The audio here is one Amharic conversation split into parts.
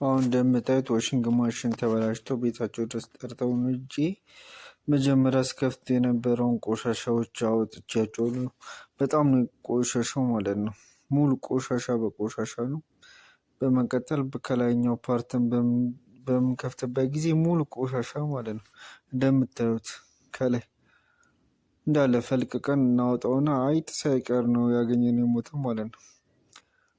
አሁን እንደምታዩት washing machine ተበላሽቶ ቤታቸው ድረስ ጠርተውን ሄጄ መጀመሪያ ስከፍት የነበረውን ቆሻሻዎች አውጥቻቸው ነው። በጣም ነው ቆሻሻው ማለት ነው። ሙሉ ቆሻሻ በቆሻሻ ነው። በመቀጠል ከላይኛው part ን በምንከፍትበት ጊዜ ሙሉ ቆሻሻ ማለት ነው። እንደምታዩት ከላይ እንዳለ ፈልቅቀን እናወጣውና አይጥ ሳይቀር ነው ያገኘነው የሞተው ማለት ነው።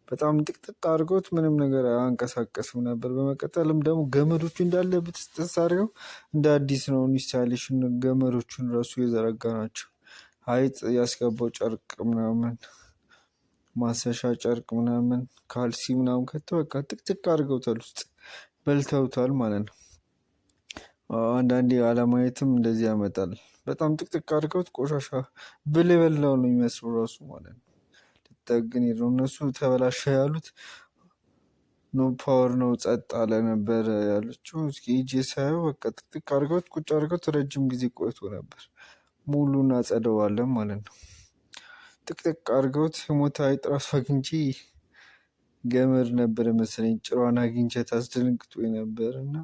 በጣም ጥቅጥቅ አድርገውት ምንም ነገር አያንቀሳቀስም ነበር። በመቀጠልም ደግሞ ገመዶቹ እንዳለ ብጥስጥስ አድርገው እንደ አዲስ ነው installation ገመዶቹን ራሱ የዘረጋ ናቸው። አይጥ ያስገባው ጨርቅ ምናምን ማሰሻ ጨርቅ ምናምን ካልሲ ምናምን ከተው በቃ ጥቅጥቅ አድርገውታል፣ ውስጥ በልተውታል ማለት ነው። አንዳንዴ አለማየትም እንደዚህ ያመጣል። በጣም ጥቅጥቅ አድርገውት ቆሻሻ ብል የበላው ነው የሚመስለው ራሱ ማለት ነው። ልጠግን ሄደው እነሱ ተበላሸ ያሉት no power ነው ጸጥ አለ ነበር ያለችው። እስኪ ሄጄ ሳየው በቃ ጥቅጥቅ አድርገውት ቁጭ አድርገውት ረጅም ጊዜ ቆይቶ ነበር። ሙሉ እናጸደዋለን ማለት ነው። ጥቅጥቅ አድርገውት የሞተ አይጥ ራሱ አግኝቼ ገመድ ነበር መሰለኝ ጭሯን አግኝቼ ታስደንግጦኝ ነበር። እና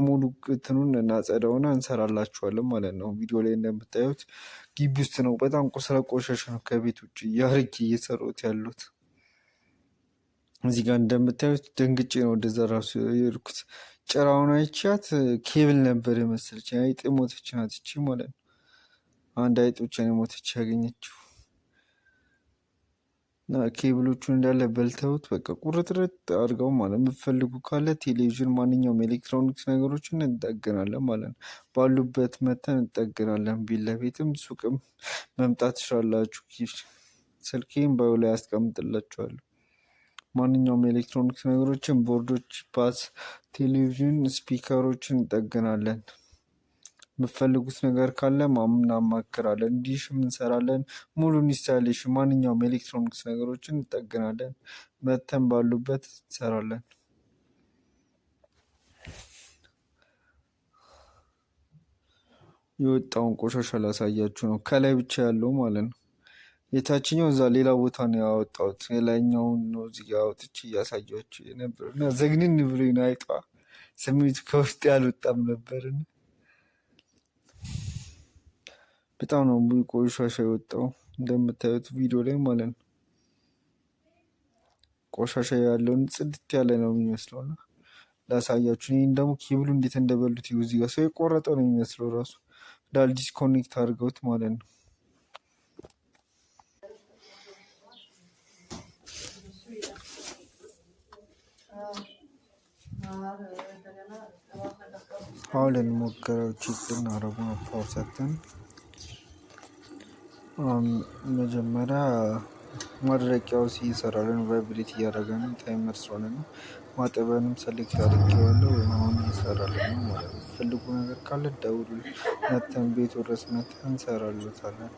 ሙሉ እንትኑን እናጸዳውና እንሰራላችኋለን ማለት ነው። ቪዲዮ ላይ እንደምታዩት ግቢ ውስጥ ነው። በጣም ስለቆሸሸ ነው ከቤት ውጭ እያርጌ እየሰሩት ያሉት። እዚህ ጋር እንደምታዩት ደንግጬ ነው ወደዛ ራሱ የሄድኩት። ጭራውን አይቻት ኬብል ነበር የመሰለች አይጥ የሞተች ናት ይቺ ማለት ነው። አንድ አይጥ ብቻ ነው የሞተች ያገኘችው። እና ኬብሎቹን እንዳለ በልተውት በቃ ቁርጥርጥ አድርገው ማለት የምትፈልጉ ካለ ቴሌቪዥን፣ ማንኛውም ኤሌክትሮኒክስ ነገሮችን እንጠግናለን ማለት ነው። ባሉበት መተን እንጠግናለን። ቢት ለቤትም ሱቅም መምጣት ትችላላችሁ። ስልኬን bio ላይ አስቀምጥላችኋለሁ። ማንኛውም ኤሌክትሮኒክስ ነገሮችን፣ ቦርዶች፣ ፓስ፣ ቴሌቪዥን፣ speaker ኦችን እንጠግናለን። የምትፈልጉት ነገር ካለ እናማክራለን። ዲሽም እንሰራለን። ሙሉ installation ማንኛውም ኤሌክትሮኒክስ ነገሮችን እንጠግናለን። መተን ባሉበት እንሰራለን። የወጣውን ቆሻሻ ላሳያችሁ ነው። ከላይ ብቻ ያለው ማለት ነው። የታችኛው እዛ ሌላ ቦታ ነው ያወጣሁት። የላይኛውን ነው እዚህ ጋር አውጥቼ እያሳያችሁ የነበር እና ዘግንን ብሎኝ ነው አይጧ ስሜቱ ከውስጥ ያልወጣም ነበር። በጣም ነው ቆሻሻ የወጣው እንደምታዩት ቪዲዮ ላይ ማለት ነው። ቆሻሻ ያለውን ጽድት ያለ ነው የሚመስለው እና ላሳያችሁ። ይህን ደግሞ ኬብሉ እንዴት እንደበሉት እዚህ ጋር ሰው የቆረጠው ነው የሚመስለው ራሱ እንዳል disconnect አድርገውት ማለት ነው። አሁን ልንሞክረው check ልናደርገው ነው power ሰጥተን መጀመሪያ ማድረቂያው ሲሰራልን vibrate እያደረገ ነው። timer ስለሆነ ነው። ማጠቢያንም select አድርጌዋለሁ። አሁን እየሰራልን ነው ማለት ነው። ፈልጉ ነገር ካለ ደውሉ። መተን ቤቱ ድረስ መተን እንሰራለታለን።